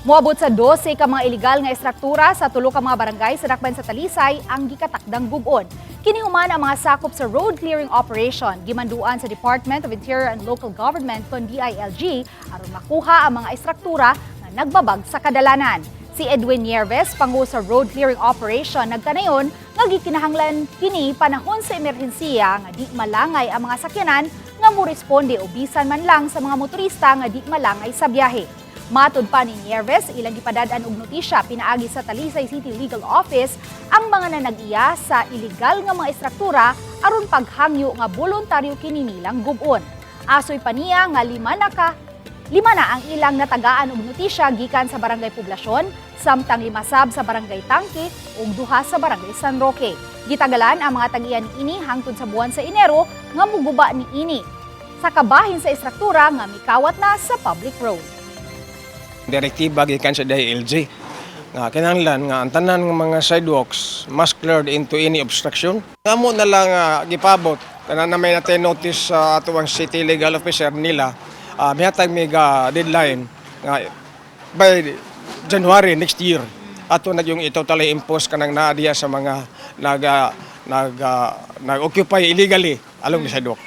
Moabot sa 12 ka mga ilegal nga estruktura sa tulo ka mga barangay sa dakbayan sa Talisay ang gikatakdang gub-on. Kini human ang mga sakop sa road clearing operation gimanduan sa Department of Interior and Local Government kon DILG aron makuha ang mga estruktura nga nagbabag sa kadalanan. Si Edwin Nieves, pangu sa road clearing operation, nagkanayon nga gikinahanglan kini panahon sa emerhensiya nga di malangay ang mga sakyanan nga moresponde o bisan man lang sa mga motorista nga di malangay sa biyahe. Matod pa ni Nieves, ilang gipadad-an og notisya pinaagi sa Talisay City Legal Office ang mga nanag-iya sa ilegal nga mga estruktura aron paghangyo nga voluntaryo kini nilang gub-on. Asoy pa niya nga lima na ang ilang natagaan og notisya gikan sa Barangay Poblasyon, samtang 5 sab sa Barangay Tangke ug 2 sa Barangay San Roque. Gitagalan ang mga tag-iya niini hangtod sa buwan sa Enero nga muguba niini sa kabahin sa estruktura nga mikawat na sa public road. Direktiba gikan sa DILG nga kinahanglan nga ang tanan nga mga sidewalks must cleared into any obstruction. Nga mo na lang gipabot kana na may natay notice sa atuang city legal officer nila, mihatag mig deadline nga by January next year ato na yung i-totally impose kanang naa diya sa mga nag nag nag-occupy illegally along the sidewalk.